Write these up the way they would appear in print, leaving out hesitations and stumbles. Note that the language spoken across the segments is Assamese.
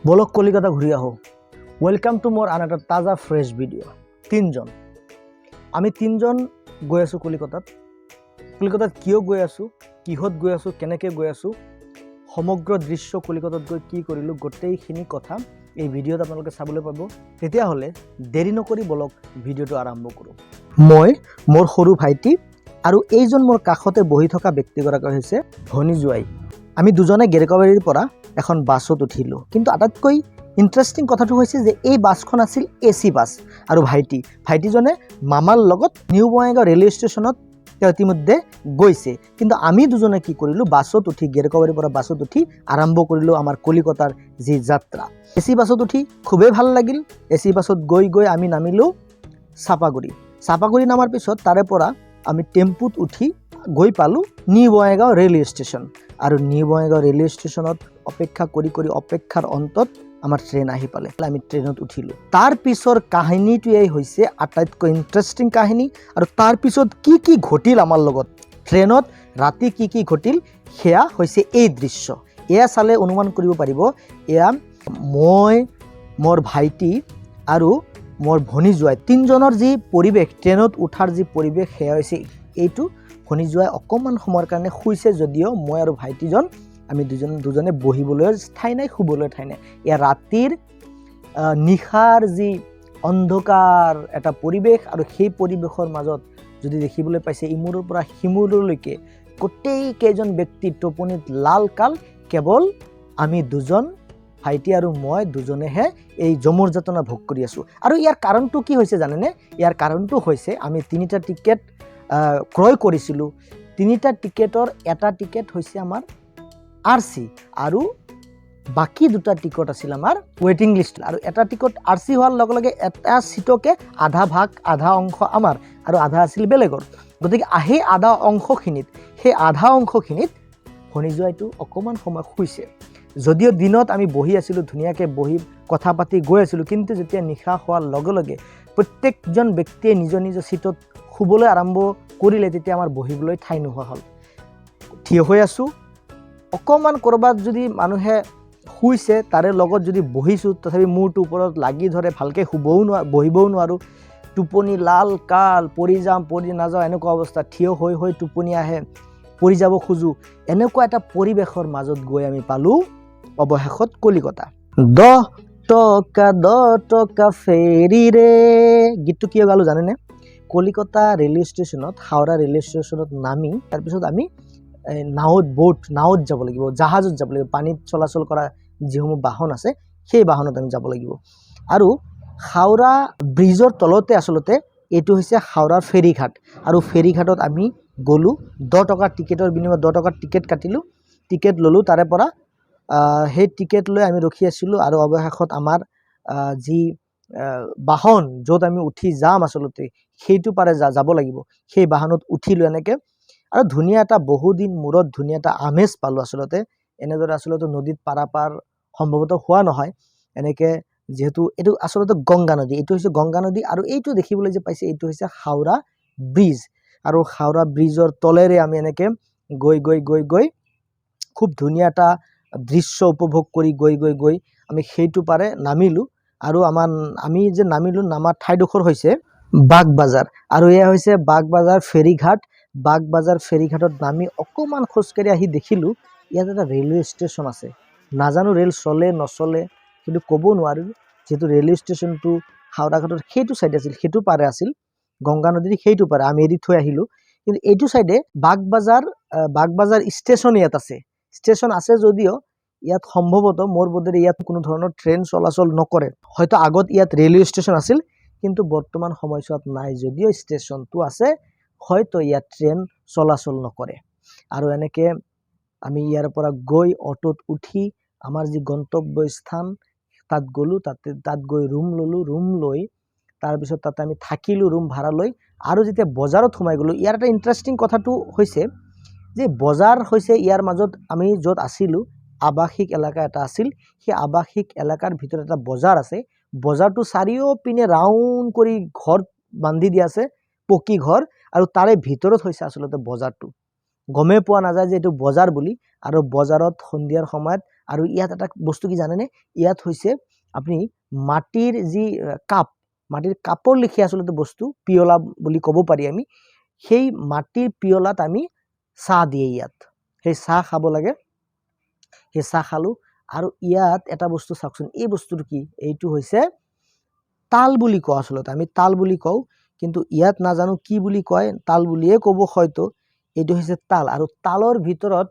বলক, কলিকতা ঘূৰি আহোঁ। Welcome to মোৰ আন এটা তাজা ফ্ৰেছ ভিডিঅ'। তিনিজন, আমি তিনিজন গৈ আছোঁ কলিকতাত। কলিকতাত কিয় গৈ আছোঁ, কিহত গৈ আছোঁ, কেনেকৈ গৈ আছোঁ, সমগ্ৰ দৃশ্য, কলিকতাত গৈ কি কৰিলোঁ, গোটেইখিনি কথা এই ভিডিঅ'ত আপোনালোকে চাবলৈ পাব। তেতিয়াহ'লে দেৰি নকৰি বলক, ভিডিঅ'টো আৰম্ভ কৰোঁ। মই, মোৰ সৰু ভাইটি আৰু এইজন মোৰ কাষতে বহি থকা ব্যক্তিগৰাকী হৈছে ভনী জোৱাই। আমি দুজনে গেৰেকাবাৰীৰ পৰা এখন বাছত উঠিলোঁ। কিন্তু আটাইতকৈ ইণ্টাৰেষ্টিং কথাটো হৈছে যে এই বাছখন আছিল এ চি বাছ আৰু ভাইটিজনে মামাৰ লগত নিউ বঙাইগাঁও ৰেলৱে ষ্টেচনত তেওঁ ইতিমধ্যে গৈছে। কিন্তু আমি দুজনে কি কৰিলোঁ, বাছত উঠি, গেৰেকাবাৰীৰ পৰা বাছত উঠি আৰম্ভ কৰিলোঁ আমাৰ কলিকতাৰ যি যাত্ৰা। এ চি বাছত উঠি খুবেই ভাল লাগিল। এ চি বাছত গৈ গৈ আমি নামিলোঁ চাপাগুৰি। চাপাগুৰি নামাৰ পিছত তাৰে পৰা আমি টেম্পুত উঠি গৈ পালোঁ নিউ বঙাইগাঁও ৰেলৱে ষ্টেচন। আৰু নিউ বঙাইগাঁও ৰেলৱে ষ্টেচনত অপেক্ষা কৰি কৰি অপেক্ষাৰ অন্তত আমাৰ ট্ৰেইন আহি পালে। আমি ট্ৰেইনত উঠিলোঁ। তাৰ পিছৰ কাহিনীটোৱেই হৈছে আটাইতকৈ ইণ্টাৰেষ্টিং কাহিনী। আৰু তাৰ পিছত কি কি ঘটিল আমাৰ লগত ট্ৰেইনত, ৰাতি কি কি ঘটিল, সেয়া হৈছে এই দৃশ্য। এয়া চালে অনুমান কৰিব পাৰিব, এয়া মই, মোৰ ভাইটি আৰু মোৰ ভনী জোৱাই তিনিজনৰ যি পৰিৱেশ, ট্ৰেইনত উঠাৰ যি পৰিৱেশ, সেয়া হৈছে এইটো। ভনী জোৱাই অকণমান সময়ৰ কাৰণে শুইছে যদিও মই আৰু ভাইটিজন, আমি দুজন দুজনে বহিবলৈ ঠাই নাই, শুবলৈ ঠাই নাই। এয়া ৰাতিৰ নিশাৰ যি অন্ধকাৰ এটা পৰিৱেশ আৰু সেই পৰিৱেশৰ মাজত যদি দেখিবলৈ পাইছে, ইমূৰৰ পৰা সিমূৰলৈকে গোটেই কেইজন ব্যক্তি টোপনিত লাল কাল। কেৱল আমি দুজন, ভাইটি আৰু মই দুজনেহে এই যমৰ যাতনা ভোগ কৰি আছোঁ। আৰু ইয়াৰ কাৰণটো কি হৈছে জানেনে? ইয়াৰ কাৰণটো হৈছে আমি তিনিটা টিকেট ক্ৰয় কৰিছিলোঁ। তিনিটা টিকেটৰ এটা টিকেট হৈছে আমাৰ আৰ চি আৰু বাকী দুটা টিকট আছিল আমাৰ ৱেইটিং লিষ্ট। আৰু এটা টিকট আৰ চি হোৱাৰ লগে লগে এটা চিটকে আধা ভাগ, আধা অংশ আমাৰ আৰু আধা আছিল বেলেগৰ। গতিকে সেই আধা অংশখিনিত, সেই আধা অংশখিনিত ভনী জোৱাইটো অকণমান সময় শুইছে। যদিও দিনত আমি বহি আছিলোঁ, ধুনীয়াকৈ বহি কথা পাতি গৈ আছিলোঁ, কিন্তু যেতিয়া নিশা হোৱাৰ লগে লগে প্ৰত্যেকজন ব্যক্তিয়ে নিজৰ নিজৰ চিটত শুবলৈ আৰম্ভ কৰিলে, তেতিয়া আমাৰ বহিবলৈ ঠাই নোহোৱা হ'ল। থিয় হৈ আছোঁ। অকণমান ক'ৰবাত যদি মানুহে শুইছে, তাৰে লগত যদি বহিছোঁ, তথাপি মূৰটো ওপৰত লাগি ধৰে। ভালকৈ শুবও নোৱাৰোঁ, বহিবও নোৱাৰোঁ। টোপনি লাল কাল, পৰি যাম পৰি নাযাওঁ এনেকুৱা অৱস্থা। থিয় হৈ হৈ টোপনি আহে, পৰি যাব খোজোঁ। এনেকুৱা এটা পৰিৱেশৰ মাজত গৈ আমি পালোঁ অৱশেষত কলিকতা। 10 টকা, 10 টকা ফেৰীৰে গীতটো কিয় গালোঁ জানেনে? কলিকতা ৰেলৱে ষ্টেচনত, হাওৰা ৰেলৱে ষ্টেচনত নামি তাৰপিছত আমি এই নাৱত, বোট, নাৱত যাব লাগিব, জাহাজত যাব লাগিব। পানীত চলাচল কৰা যিসমূহ বাহন আছে, সেই বাহনত আমি যাব লাগিব। আৰু হাওৰা ব্ৰিজৰ তলতে আচলতে এইটো হৈছে হাওৰাৰ ফেৰীঘাট। আৰু ফেৰীঘাটত আমি গ'লোঁ। 10 টকাৰ টিকেটৰ বিনিময়ত, 10 টকাৰ টিকেট কাটিলোঁ, টিকেট ল'লোঁ। তাৰে পৰা সেই টিকেট লৈ আমি ৰখি আছিলোঁ। আৰু অৱশেষত আমাৰ যি বাহন, য'ত আমি উঠি যাম, আচলতে সেইটো পাৰে যাব লাগিব, সেই বাহনত উঠিলোঁ এনেকৈ। আৰু ধুনীয়া এটা, বহুদিন মূৰত ধুনীয়া এটা আমেজ পালোঁ আচলতে। এনেদৰে আচলতে নদীত পাৰাপাৰ সম্ভৱতঃ হোৱা নহয় এনেকৈ, যিহেতু এইটো আচলতে গংগা নদী। এইটো হৈছে গংগা নদী আৰু এইটো দেখিবলৈ যে পাইছে, এইটো হৈছে হাওৰা ব্ৰিজ। আৰু হাওৰা ব্ৰিজৰ তলেৰে আমি এনেকৈ গৈ গৈ গৈ গৈ খুব ধুনীয়া এটা দৃশ্য উপভোগ কৰি গৈ গৈ গৈ আমি সেইটো পাৰে নামিলোঁ। আৰু আমাৰ, আমি যে নামিলোঁ, নামা ঠাইডোখৰ হৈছে বাগবাজাৰ। আৰু এয়া হৈছে বাগবাজাৰ ফেৰীঘাট। বাগবাজাৰ ফেৰীঘাটত নামি অকণমান খোজকাঢ়ি আহি দেখিলোঁ ইয়াত এটা ৰেলৱে ষ্টেচন আছে। নাজানো ৰেল চলে নচলে, কিন্তু ক'ব নোৱাৰোঁ, যিহেতু ৰেলৱে ষ্টেচনটো হাওৰাঘাটৰ সেইটো চাইডে আছিল, সেইটো পাৰে আছিল, গংগা নদীৰ সেইটো পাৰে, আমি এৰি থৈ আহিলোঁ। কিন্তু এইটো চাইডে বাগবাজাৰ ষ্টেচন ইয়াত আছে। ষ্টেচন আছে যদিও ইয়াত সম্ভৱতঃ মোৰ বোধেৰে ইয়াত কোনো ধৰণৰ ট্ৰেইন চলাচল নকৰে। হয়তো আগত ইয়াত ৰেলৱে ষ্টেচন আছিল, কিন্তু বৰ্তমান সময়ছোৱাত নাই। যদিও ষ্টেচনটো আছে, হয়তো ইয়াত ট্ৰেইন চলাচল নকৰে। আৰু এনেকৈ আমি ইয়াৰ পৰা গৈ অ'টোত উঠি আমাৰ যি গন্তব্য স্থান তাত গ'লোঁ। তাত গৈ ৰুম ল'লোঁ। ৰুম লৈ তাৰপিছত তাতে আমি থাকিলোঁ ৰুম ভাড়া লৈ। আৰু যেতিয়া বজাৰত সোমাই গ'লোঁ, ইয়াৰ এটা ইণ্টাৰেষ্টিং কথাটো হৈছে যে বজাৰ হৈছে ইয়াৰ মাজত, আমি য'ত আছিলোঁ আৱাসিক এলেকা এটা আছিল, সেই আৱাসিক এলেকাৰ ভিতৰত এটা বজাৰ আছে। বজাৰটো চাৰিওপিনে ৰাউণ্ড কৰি ঘৰ বান্ধি দিয়া আছে, পকী ঘৰ। আৰু তাৰে ভিতৰত হৈছে আচলতে বজাৰটো। গমেই পোৱা নাযায় যে এইটো বজাৰ বুলি। আৰু বজাৰত সন্ধিয়াৰ সময়ত আৰু ইয়াত এটা বস্তু কি জানেনে? ইয়াত হৈছে আপুনি মাটিৰ যি কাপ, মাটিৰ কাপৰ লেখীয়া আচলতে বস্তু, পিয়লা বুলি ক'ব পাৰি আমি। সেই মাটিৰ পিয়লাত আমি চাহ দিয়ে ইয়াত, সেই চাহ খাব লাগে। সেই চাহ খালোঁ। আৰু ইয়াত এটা বস্তু চাওকচোন, এই বস্তুটো কি? এইটো হৈছে তাল বুলি কওঁ, আচলতে আমি তাল বুলি কওঁ, কিন্তু ইয়াত নাজানো কি বুলি কয়, তাল বুলিয়ে ক'ব হয়তো। এইটো হৈছে তাল, আৰু তালৰ ভিতৰত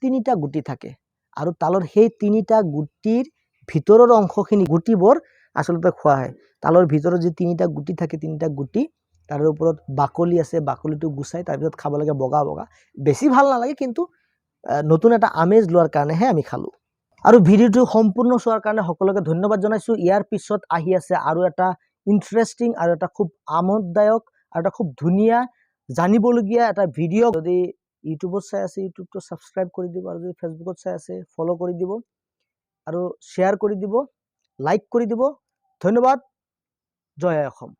তিনিটা গুটি থাকে, আৰু তালৰ সেই তিনিটা গুটিৰ ভিতৰৰ অংশখিনি, গুটিবোৰ আচলতে খোৱা হয়। তালৰ ভিতৰত যি তিনিটা গুটি থাকে, তিনিটা গুটি, তাৰ ওপৰত বাকলি আছে, বাকলিটো গুচাই তাৰপিছত খাব লাগে। বগা বগা, বেছি ভাল নালাগে, কিন্তু নতুন এটা আমেজ লোৱাৰ কাৰণেহে আমি খালোঁ। আৰু ভিডিঅ'টো সম্পূৰ্ণ চোৱাৰ কাৰণে সকলোকে ধন্যবাদ জনাইছোঁ। ইয়াৰ পিছত আহি আছে আৰু এটা ইণ্টাৰেষ্টিং আৰু এটা খুব আমোদদায়ক আৰু এটা খুব ধুনীয়া জানিবলগীয়া এটা ভিডিঅ'। যদি ইউটিউবত চাই আছে, ইউটিউবটো ছাবস্ক্ৰাইব কৰি দিব, আৰু যদি ফেচবুকত চাই আছে, ফ'ল' কৰি দিব আৰু শ্বেয়াৰ কৰি দিব, লাইক কৰি দিব। ধন্যবাদ। জয় আই অসম।